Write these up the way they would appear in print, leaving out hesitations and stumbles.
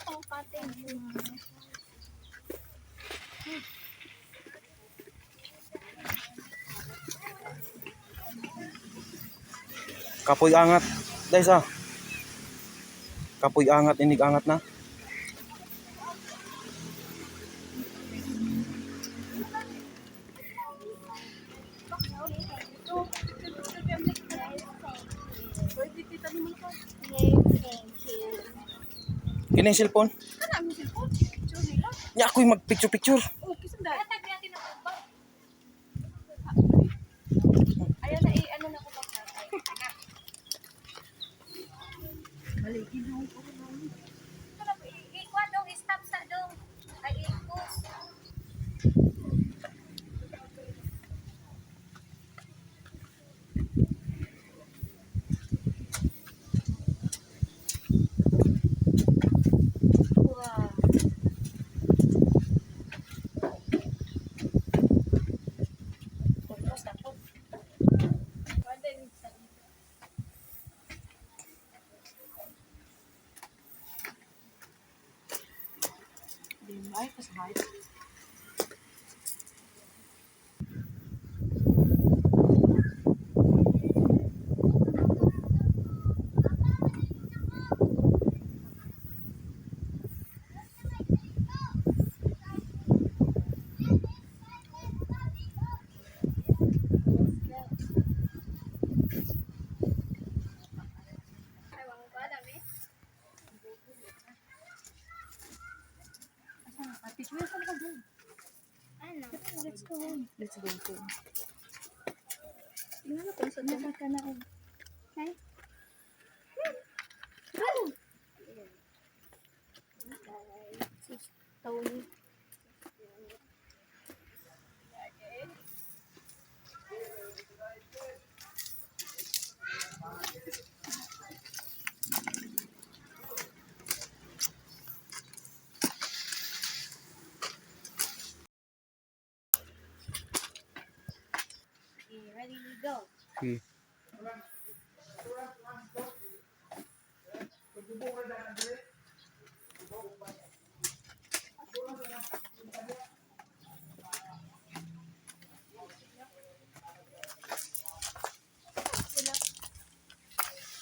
Pang cottage. Kapoy angat. Dai sa. Kapoy angat, inig angat na. Thank you. Kini yung cellphone. Nya ako'y mag-picture-picture. Tatag natin ang ba? Ayan na, eh, ano na ko ba? Ikuha dong, stop sa dong. Ay, i-pause. Wow. Ano? Let's go. Let's go to. Tingnan ko sa Nakakanaog. Ay. Si Tony. Okay, ready, go. Okay.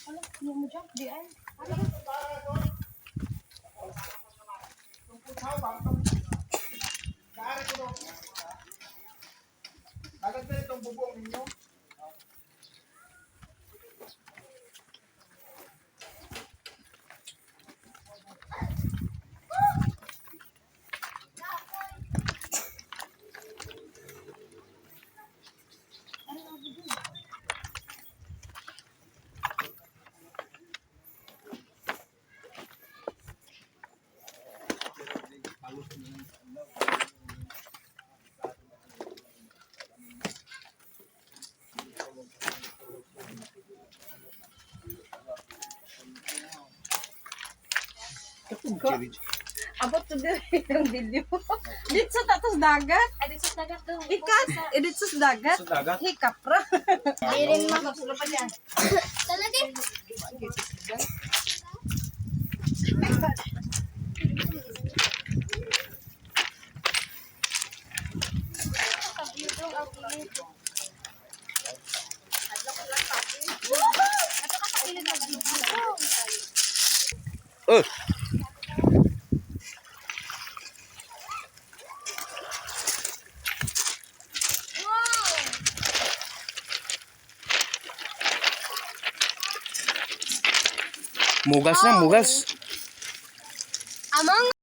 Ano? Hindi mo jump, di ay. Agad na itong bubong ninyo. Abot to diri yung video. Dito sa tatos dagat. Ay, dito sa dagat dong. Ikat, eh, dito sa dagat. Sa dagat? Hikap ra. Meron mo. Talaga. Eh. Mugas na, mugas. Among